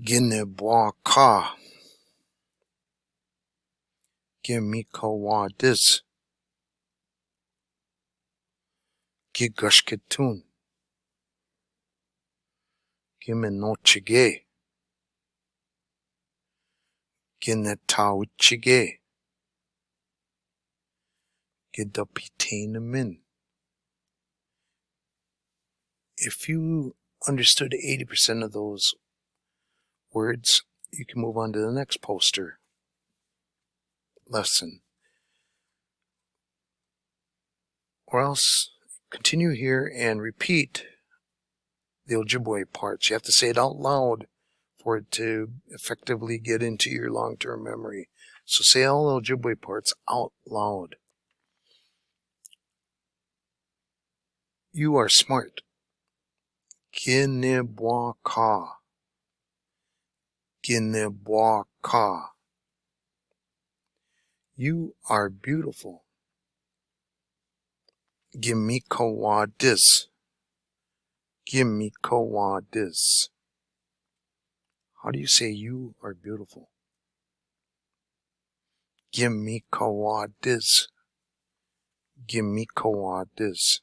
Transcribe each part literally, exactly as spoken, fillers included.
Gine bwaka. Gimi kawades. Gigashkitun. Giminochige. Ginetawichige. Gidapitenamin. If you understood eighty percent of those words, you can move on to the next poster lesson. Or else, continue here and repeat the Ojibwe parts. You have to say it out loud for it to effectively get into your long-term memory. So say all the Ojibwe parts out loud. You are smart. Gine bwaka. Gine bwaka. You are beautiful. Gimi kawades. Gimi kawades. How do you say you are beautiful? Gimi kawades. Gimi kawades.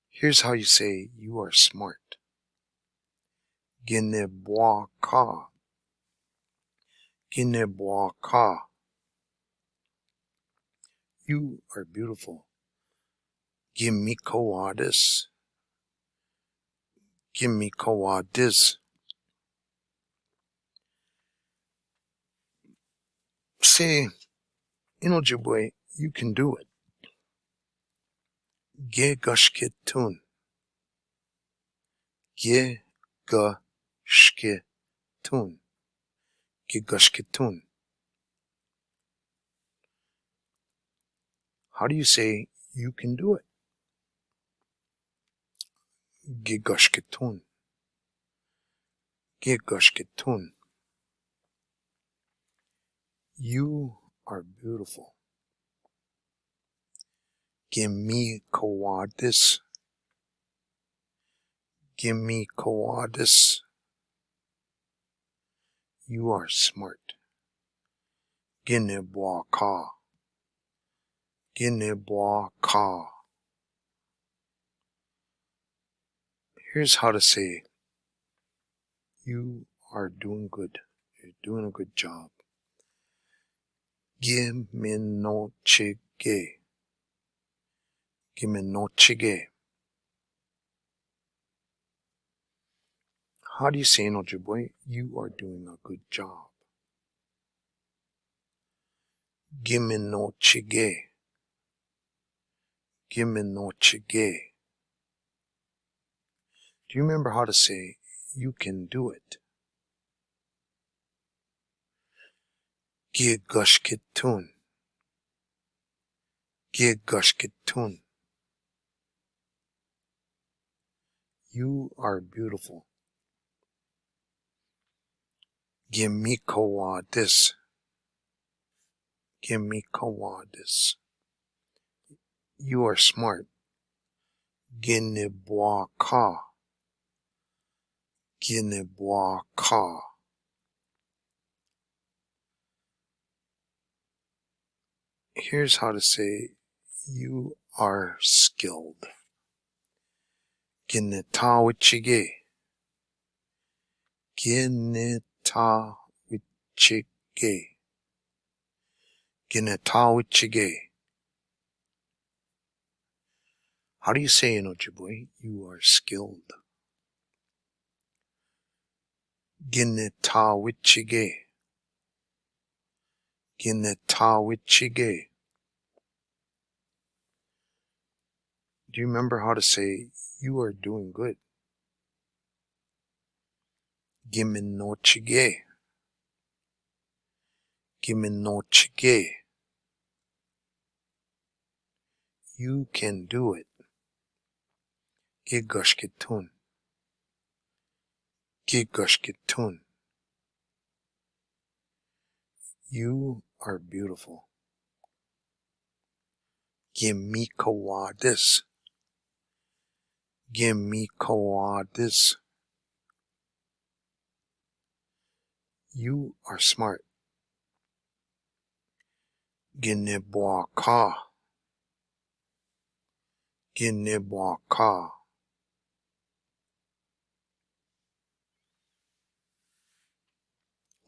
Here's how you say you are smart. Gine bwaka. Gine bwaka. You are beautiful. Gimi kawades. Gimi kawades. Say, in Ojibwe, you can do it. Gigashkitun. Gigashkitun. Gigashkitun. How do you say you can do it? Gigashkitun. Gigashkitun. You are beautiful. Gimi kawades. Gimi kawades. You are smart. Gine bwaka. Gine bwaka. Here's how to say, you are doing good. You're doing a good job. Giminochige. Giminochige. How do you say in Ojibwe, you are doing a good job? Giminochige. Giminochige. Do you remember how to say, you can do it? Gigashkitun. Gigashkitun. You are beautiful. Gimi kawades. Gimi kawades. You are smart. Gine bwaka. Gine bwaka. Here's how to say you are skilled. Ginetawichige. Ginetawichige. Ginetawichige. How do you say in Ojibwe, you are skilled? Ginetawichige. Ginetawichige. Do you remember how to say, you are doing good? Giminochige. Giminochige. You can do it. Gigashkitun. Gigashkitun. You are beautiful. Gimi kawades. Gimi kawades. You are smart. Gine bwaka. Gine bwaka.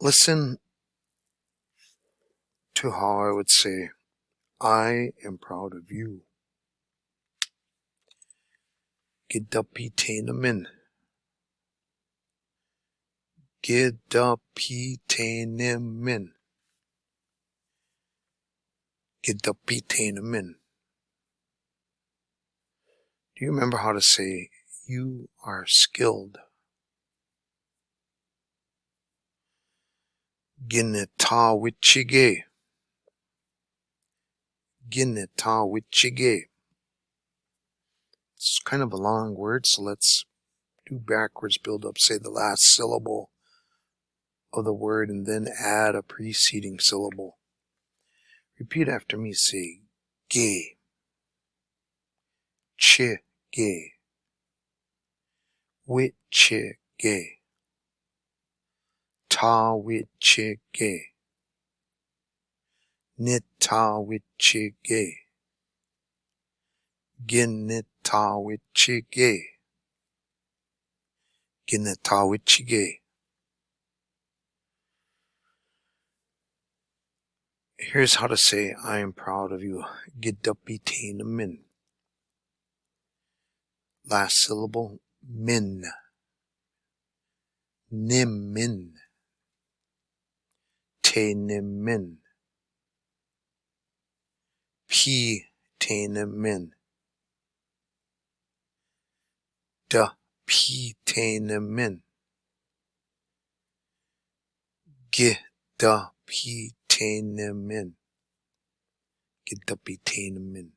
Listen to how I would say, "I am proud of you." Gidapitene men. Gidapitene men. Gidapitene men. Do you remember how to say, "You are skilled"? Gine tawichige. Gine tawichige. It's kind of a long word, so let's do backwards build up. Say the last syllable of the word and then add a preceding syllable. Repeat after me. Say, ge. Chige. Wichige. Tawichige. Nitawichige. Gine tawichige. Gine tawichige. Here's how to say, "I am proud of you." Gidapitene men. Last syllable, men. Nimen. Tenemen. Pitenemen. Dapitenemen. Gidapitenemen. Gidapitenemen.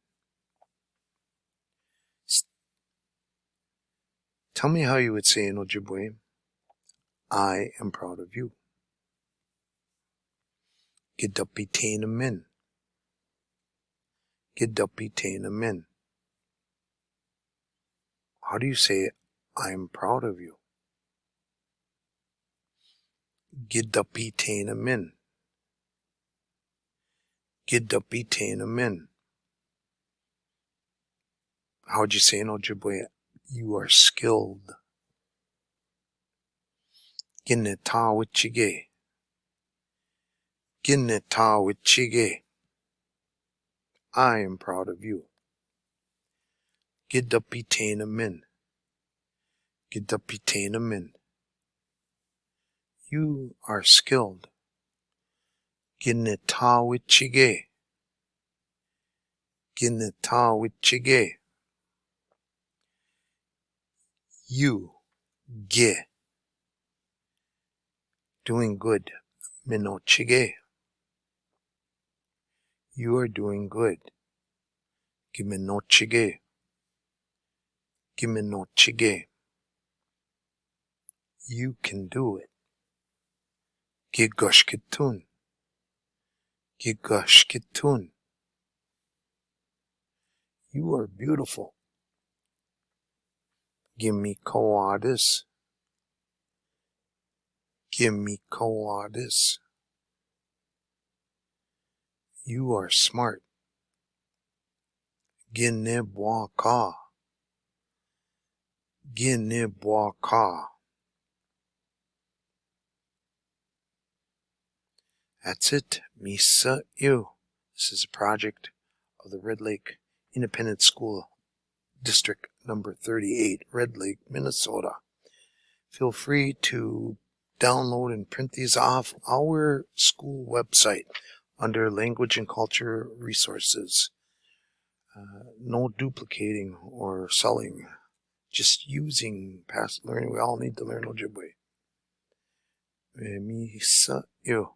Tell me how you would say in Ojibwe, "I am proud of you." Gidapitene men. Gidapitene men. How do you say, "I am proud of you"? Gidapitene men. Gidapitene men. How would you say in Ojibwe, "You are skilled"? Gine tawichige. Gine tawichige. I am proud of you. Gidapitene men. Gidapitene men. You are skilled. Gine tawichige. Gine tawichige. You. Ge. Doing good. Minochige. You are doing good. Giminochige. Giminochige. You can do it. Gigoshkitun. Gigoshkitun. You are beautiful. Gimikowadis. Gimikowadis. You are smart. Ginebwaka. Ginebwaka. That's it. Misa ew. This is a project of the Red Lake Independent School District number thirty-eight, Red Lake, Minnesota. Feel free to download and print these off our school website under Language and Culture Resources. Uh, no duplicating or selling, just using past learning. We all need to learn Ojibwe. Eh, misa ew.